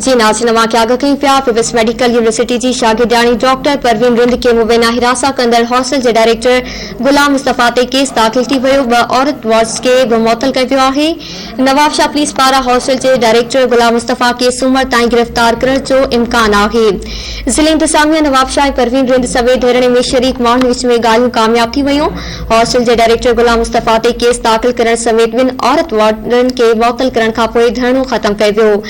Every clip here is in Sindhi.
جي ناظرين اوهان کي آگاهه ڪيون پيا پيپلز ميڊيڪل يونيورسٽي جي شاگردياڻي ڊاڪٽر پروين رند کي مبينا هراسان ڪندڙ هاسٽل جي ڊائريڪٽر غلام مصطفيٰ تي ڪيس داخل ٿي ويو ٻه عورت وارڊز کي به معطل ڪيو ويو آهي نوابشاهه پوليس پاران هاسٽل جي ڊائريڪٽر غلام مصطفيٰ کي سومر تائين گرفتار ڪرڻ جو امڪان آهي. ضلعي انتظاميه نوابشاهه ۽ پروين رند سميت ڌرڻي ۾ شريڪ ماڻهن وچ ۾ ڳالهيون ڪامياب ٿي ويون. هاسٽل جي ڊائريڪٽر غلام مصطفيٰ تي ڪيس داخل ڪرڻ سميت ٻن عورت وارڊن کي معطل ڪرڻ کانپوء ڌرڻو ختم ڪيو ويو.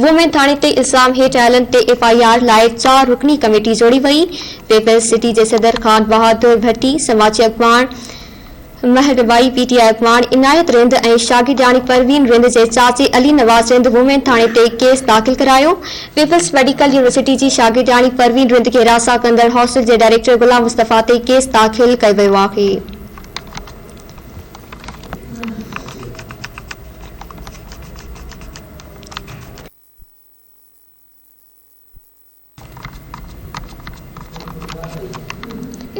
وومين ٿاڻي تي الزام هيٺ آيلن تي ايف I R لاء چار رڪني ڪميٽي جوڙي وئي. پيپلز سٽي جي صدر خان بهادر ڀٽي، سماجي اڳواڻ، مهربائي پي ٽي آء اڳواڻ عنايت رند ۽ شاگردياڻي پروين رند جي چاچي علي نواز رند وومين ٿاڻي تي ڪيس داخل ڪرايو. پيپلز ميڊيڪل يونيورسٽي جي شاگردياڻي پروين رند کي هراسان ڪندڙ هاسٽل جي ڊائريڪٽر غلام مصطفيٰ تي ڪيس داخل ڪيو ويو آهي.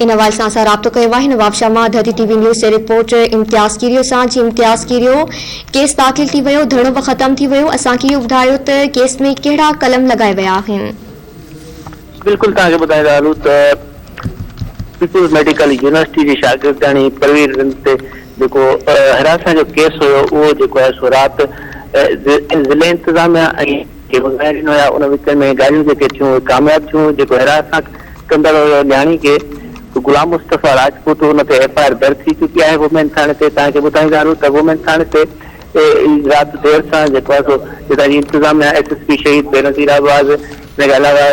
ان حوالي سان اسان رابطو ڪيو آهي نوابشاهه مان ڌرتي ٽي وي نيوز جي رپورٽر امتياز ڪيريو سان جي امتياز ڪيريو ڪيس داخل ٿي ويو ڌرڻو به ختم ٿي ويو اسان کي اهو ٻڌايو ته ڪيس ۾ ڪهڙا قلم لڳايا ويا آهن. بلڪل توهان کي ٻڌائيندا هلون ته پيپلز ميڊيڪل يونيورسٽي جي شاگردياڻي پروين رند تي جيڪو هراسان جو ڪيس هيو اهو جيڪو آهي سو رات ضلعي انتظاميا ۽ جيڪي مظاهرين هيا ان وچ ۾ ڳالهيون جيڪي ٿيون اهي ڪامياب ٿيون، جيڪو هراسان ڪندڙ هيو نياڻي کي غلام مصطفيٰ راجپوت ان تي ايف I R درج ٿي چڪي آهي وومين ٿاڻي تي توهان کي ٻڌائيندا هلون ته وومين ٿاڻي تي رات دير سان جيڪو آهي سو جتان جي انتظاميا ايس ايس پي شهيد بينظير آباد ان کان علاوه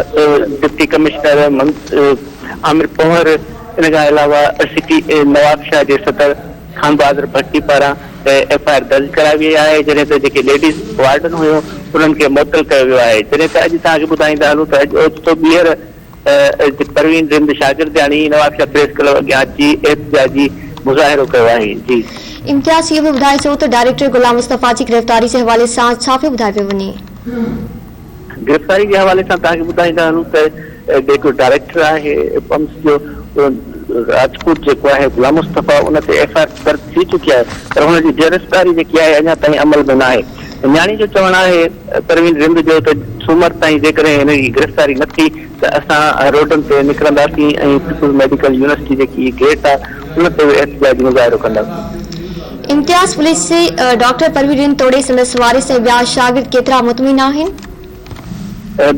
ڊپٽي ڪمشنر عامر پنهور ان کان علاوه سٽي نوابشاهه جي صدر خان بهادر ڀٽي پاران ايف I R درج ڪرائي وئي آهي جڏهن ته جيڪي ليڊيز وارڊن هيون انهن کي معطل ڪيو ويو آهي جڏهن ته اڄ توهان کي ٻڌائيندا هلون ته اڄ اوچتو ٻيهر پروين رند شاگردياڻي نوابشاهه پريس ڪلب اڳيان اچي احتجاجي مظاهرو ڪيو آهي جي. امتياز اهو به ٻڌائي ڇڏيو ته ڊائريڪٽر غلام مصطفيٰ جي گرفتاري جي حوالي سان ڇا پيو ٻڌايو پيو وڃي. گرفتاري جي حوالي سان توهان کي ٻڌائيندا هلون ته جيڪو ڊائريڪٽر آهي پمس جو راجپوت جيڪو آهي غلام مصطفيٰ ان تي ايف I R درج ٿي چڪي آهي پر هن جي گرفتاري جيڪي آهي اڃا تائين عمل ۾ ناهي نياڻي جو چوڻ آهي پروين رند جو ته سومر تائين جيڪڏهن هن جي گرفتاري نه ٿي ته اسان روڊن تي نڪرنداسين ۽ پيپلز ميڊيڪل يونيورسٽي جيڪي گيٽ آهي ان تي به احتجاجي مظاهرو ڪنداسين. امتياز پوليس جي ڊاڪٽر پروين رند توڙي سندس وارث ۽ ٻيا شاگرد ڪيترا مطمئن آهن؟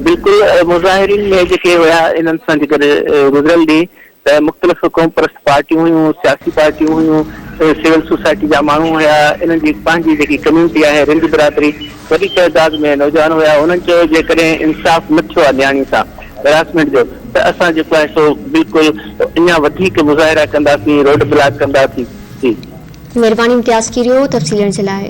بلڪل مظاهرين ۾ جيڪي هيا انهن سان جيڪڏهن گذريل ڏينهن ته مختلف قومپرست پارٽيون هيون، سياسي پارٽيون هيون، سول سوسائٽي جا ماڻهو هيا، انهن جي پنهنجي جيڪي ڪميونٽي آهي رند برادري وڏي تعداد ۾ نوجوان هيا انهن چيو جيڪڏهن انصاف نه ٿيو آهي نياڻي سان هراسمينٽ جو ته اسان جيڪو آهي سو بلڪل اڃا وڌيڪ مظاهرا ڪنداسين روڊ بلاڪ ڪنداسين جي. مهرباني امتياز کيريو تفصيل ڏيڻ جي لاء.